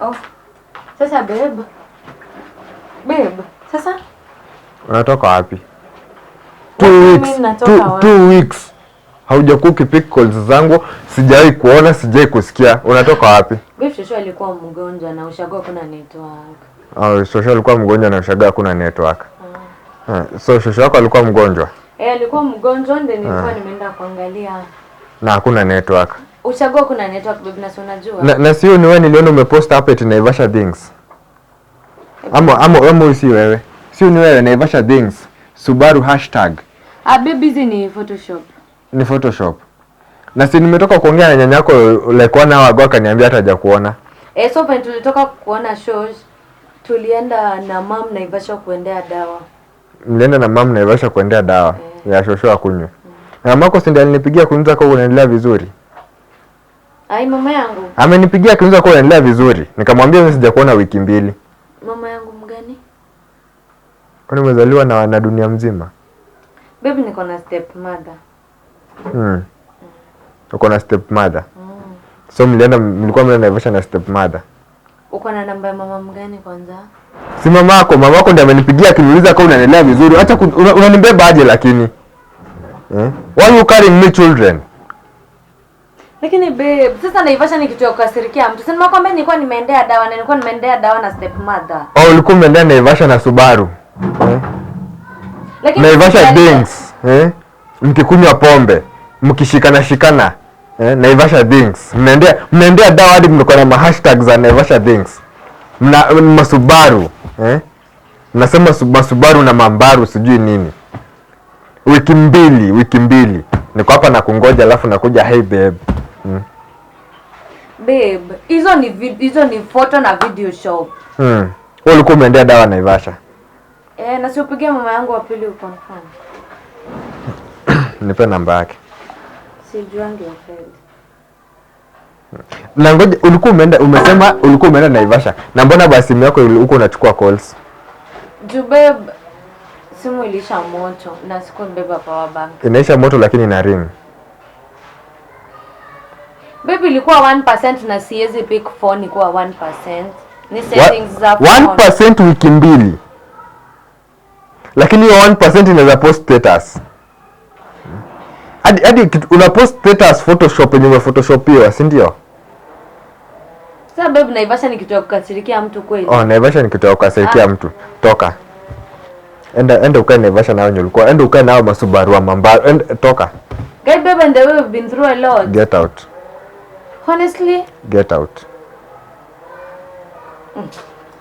Oh. Sasa babe. Babe, sasa Unatoka wapi? What do Two you weeks. mean natoka wapi? 2 weeks. Haujakuwa ukipick calls zangu, sijawahi kuona, sijawahi kusikia. Unatoka wapi? Babe, shosho alikuwa mgonjwa na ushago kuna network. Oh, shosho alikuwa mgonjwa na ushago hakuna network. Ah, so shosho wako alikuwa mgonjwa Eh, alikuwa mgonjwa ndio nilikuwa nimeenda kuangalia. Na hakuna network. Ushago kuna network, babe, na si unajua. Na sio ni wewe niliona umepost hapa eti Naivasha things. Ama si wewe? Sio ni wewe Naivasha things. Subaru hashtag. Ah, babe, hizi ni Photoshop. Ni Photoshop. Na si nimetoka kuongea na nyanya yako like one hour ago, akaniambia hata hajakuona. Eh, so when tulitoka kuona shows, tulienda na mom Naivasha kuendea dawa. Mlienda na mam Naivasha kuendea dawa ya shosho akunywe. Na mamako si ndiye alinipigia kuniuliza kama unaendelea vizuri? Ai, mama yangu. Amenipigia kuniuliza kama unaendelea vizuri. Nikamwambia mimi sijakuona wiki 2. Mama yangu mgani? Kwani umezaliwa na dunia mzima? Babe, niko na step mother. Uko na step mother. So mlikuwa mnaenda Naivasha na step mother. Uko na namba ya mama mgani kwanza? Si mamako, mamako ndiye amenipigia akiniuliza kama unaendelea vizuri. Acha unanibeba aje lakini? Eh? Why you carrying me children? Lakini babe, sasa Naivasha ni kitu ya kukasirikia mtu. Si nimekwambia nilikuwa nimeendea dawa na nilikuwa nimeendea dawa na step mother. Oh, ulikuwa umeendea Naivasha na Subaru. Eh? Lakini Naivasha things, eh? Mkikunywa pombe, mkishikana shikana, eh? Naivasha things. Mnaendea dawa hadi mlikuwa na ma hashtag za Naivasha things. Mna masubaru, eh? Mnasema masubaru na mambaru sijui nini. Wiki 2, wiki 2. Niko hapa na kungoja alafu nakuja, "Hey babe." Babe, hizo ni photo na video shop. Wewe ulikuwa umeendea dawa Naivasha. Eh, na si upigie mama yangu wa pili uconfirm. Nipe namba yake. Sijuangi wa Fred. Na ngoja, ulikuwa umeenda, umesema ulikuwa umeenda Naivasha. Na mbona basi simu yako huko unachukua calls? Juu babe, simu ilisha moto na sikumbeba power bank. Inaisha moto lakini ina ring. Babe, ilikuwa 1% na siwezi pick phone ikuwa 1%. Ni settings za phone. 1% wiki 2. Lakini hiyo 1% inaweza post status. Hadi una post status Photoshop yenye umephotoshopiwa, si ndio? Sasa babe, Naivasha ni kitu ya kukasirikia mtu kweli? Oh, Naivasha ni kitu ya kukasirikia Ah. mtu. Toka. Enda ukae Naivasha nao wenye ulikuwa. Enda ukae nao masubaru wa mambaru. Enda, toka. Guy, babe, and the way we've been through a lot. Get out. Honestly, Get out.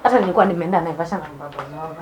Hata nilikuwa nimeenda Naivasha na baba mama.